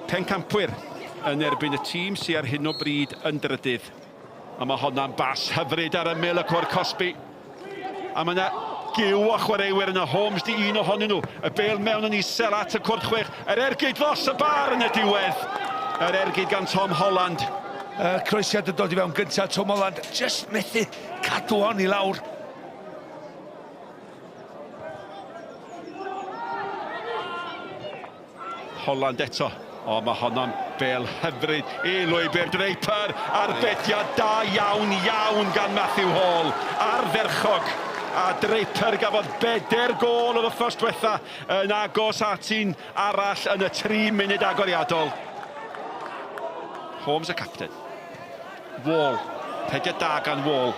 Pencampwyr yn erbyn y tîm sy ar hyn o bryd yn drydydd. A mae honna'n bas hyfryd ar ymyl y cwr cosbi. A mae yna gyw o chwaraewyr yna, Holmes di un ohonyn nhw. Y bêl mewn yn isel at y cwrt chwech. Yr ergyd dros y bar yn y diwedd. Yr ergyd gan Tom Holland. Y croesiad yn dod i fewn gyntaf, Tom Holland jyst methu cadw hon i lawr. Holland eto. O, mae honno'n bêl hyfryd i lwybr Draper. Arbediad da iawn, iawn gan Matthew Hall. Ardderchog. A Draper gafodd beder gôl yr wythnos diwetha yn agos at un arall yn y 3 munud agoriadol. Holmes y capten. Wall. Pediad da gan Wall.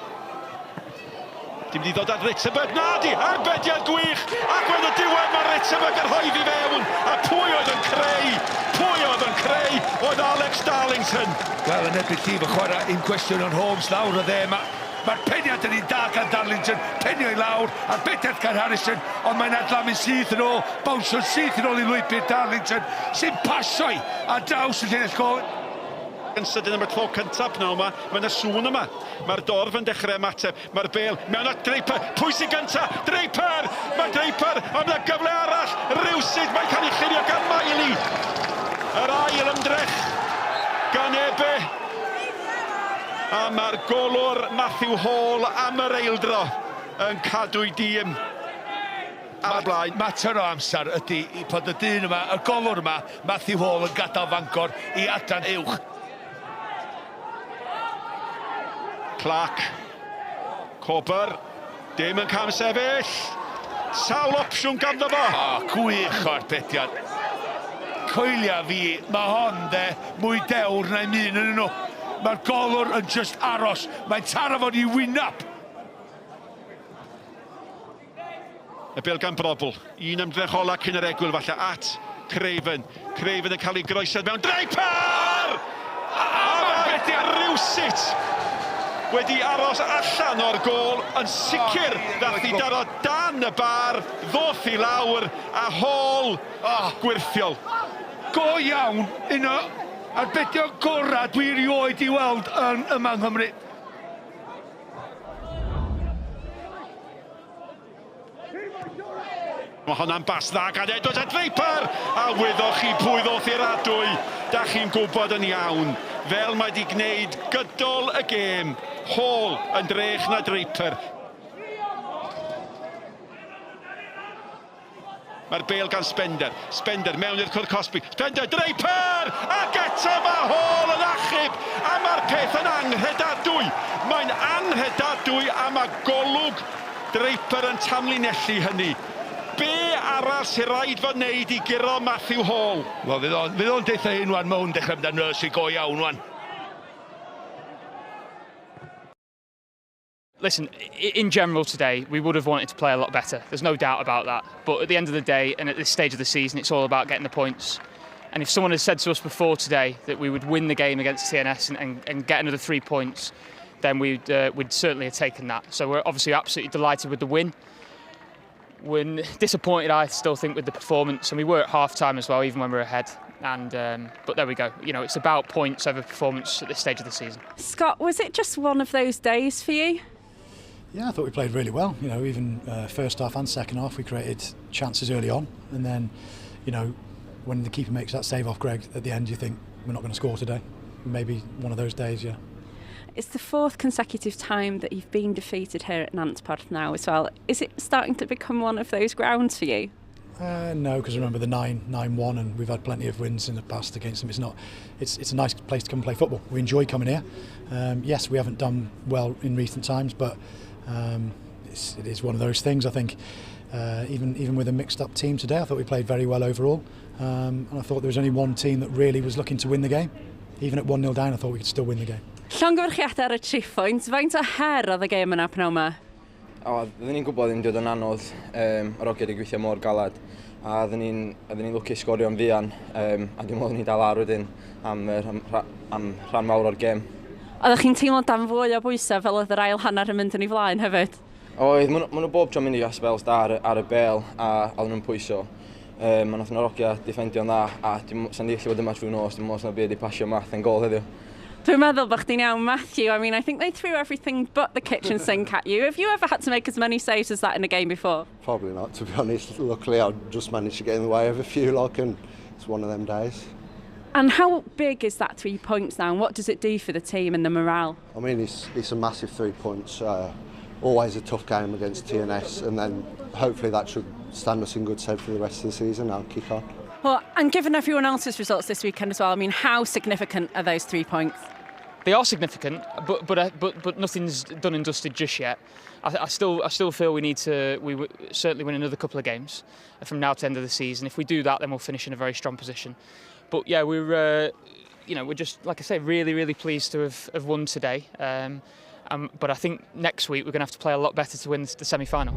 Di mynd i ddod at Rittenberg. Na di! Arbediad gwych! Ac yn y diwedd mae Rittenberg yn rhoi fi fewn. A pwy oedd yn creu? Pwy oedd yn creu? Oedd Alex Darlington. Wel, yn erbyn llif y chwarae, un cwestiwn o'n Holmes lawr o dde. Mae'r ma peniad yn un da gan Darlington, penio i lawr, arbediad gan Harrison, ond mae'n adlamu syth yn ôl, bownsio'n syth yn ôl i lwybr Darlington, sy'n pasio i ar draws y llinell gôl. Yn sydyn am y tro cyntaf pnawn 'ma, mae 'na sŵn yma. Mae'r dorf yn dechrau ymateb. Mae'r bêl mewn at Draper. Pwy sy'n gynta? Draper! Mae Draper! Ond mae gyfle arall! Rywsut mae'n cael ei chlirio gan Miley. Yr ail ymdrech gan Ebe. A mae'r golwr Matthew Hall am yr eildro yn cadw'i dîm ar y blaen. Mater o amser ydy bod y dyn yma, y golwr yma, Matthew Hall yn gadael Fangor i adran uwch. Clark. Cober. Dim yn cam sefyll. Sawl opsiwn ganddo fo. O, gwych o'r pediad. Coelia fi, mae hon de, mwy dewr na un yn nhw. Mae'r golwr yn just aros. Mae'n taro fo'n i wynab. Y bêl gan Brobl. Un ymdrech ola cyn yr egwyl falle at Craven. Craven yn cael ei groesiad mewn. Draper! A mae rhywsut wedi aros allan o'r gôl yn sicr ddath i daro dan y bar, ddoth i lawr a Hall oh, gwyrthiol. Go iawn, un o arbedion gorau dwi erioed i weld yn yma yng Nghymru. Mae honna'n bas dda gan Edwards a Draper! A wyddoch chi pwy ddoth i'r adwy? Da chi'n gwybod yn iawn. Fel mae di gwneud gydol y gêm, Hall yn drech na Draper. Mae'r bêl gan Spender. Spender mewn i'r cwrt cosbi. Spender, Draper! Ac eto mae Hall yn achub! A mae'r peth yn anghredadwy! Mae'n anghredadwy a mae golwg Draper yn tanlinellu hynny. Be arall sy'n rhaid fo wneud i guro Matthew Hall? Wel, fydd o'n fydd o'n deutha hyn wan, mae hwn dechrau mynd ar nerves i go iawn wan. Listen, in general today, we would have wanted to play a lot better. There's no doubt about that. But at the end of the day, and at this stage of the season, it's all about getting the points. And if someone had said to us before today that we would win the game against TNS and, and, and get another three points, then we'd, we'd certainly have taken that. So we're obviously absolutely delighted with the win. We're disappointed, I still think, with the performance, and we were at half time as well, even when we were ahead. And but there we go. You know, it's about points over performance at this stage of the season. Scott, was it just one of those days for you? Yeah, I thought we played really well. You know, even first half and second half, we created chances early on, and then, you know, when the keeper makes that save off Greg at the end, you think we're not going to score today. Maybe one of those days, yeah. It's the fourth consecutive time that you've been defeated here at Nantporth now as well. Is it starting to become one of those grounds for you? No, because remember the 9-9-1, and we've had plenty of wins in the past against them. It's not. It's a nice place to come and play football. We enjoy coming here. Yes, we haven't done well in recent times, but it is one of those things. I think even with a mixed up team today, I thought we played very well overall, and I thought there was only one team that really was looking to win the game. Even at 1-0 down, I thought we could still win the game. Llongyfarchiadau ar y tri phwynt. Faint o her oedd y gêm yna pnawn yma? O, oedden ni'n gwybod ddim dod yn anodd, yr hogia wedi gweithio mor galad, a oedden ni'n ni lwcus sgorio'n fuan, a dwi'n meddwl ni'n dal ar wedyn am rhan mawr o'r gêm. Oeddech chi'n teimlo dan fwy o bwysau fel oedd yr ail hanner yn mynd yn ei flaen hefyd? Oedd, maen nhw bob tro'n mynd i gael spells da ar y bêl, a oedden nhw'n pwyso. A nath yr hogia defendio'n dda, a sa'n di gallu bod yma trwy nos, dim meddwl na byd i pasio Math yn gol heddiw. Dwi'n meddwl bod chdi'n iawn, Matthew. I mean, I think they threw everything but the kitchen sink at you. Have you ever had to make as many saves as that in a game before? Probably not, to be honest. Luckily, I just managed to get in the way of a few, like, and it's one of them days. And how big is that 3 points now, and what does it do for the team and the morale? I mean, it's a massive 3 points. Always a tough game against TNS, and then hopefully that should stand us in good stead for the rest of the season now, kick on. Well, and given everyone else's results this weekend as well, I mean, how significant are those 3 points? They are significant, but nothing's done and dusted just yet. I still feel we need to we certainly win another couple of games from now to the end of the season. If we do that, then we'll finish in a very strong position. But yeah, we're you know we're just, like I say, really, really pleased to have won today. But I think next week we're going to have to play a lot better to win the semi-final.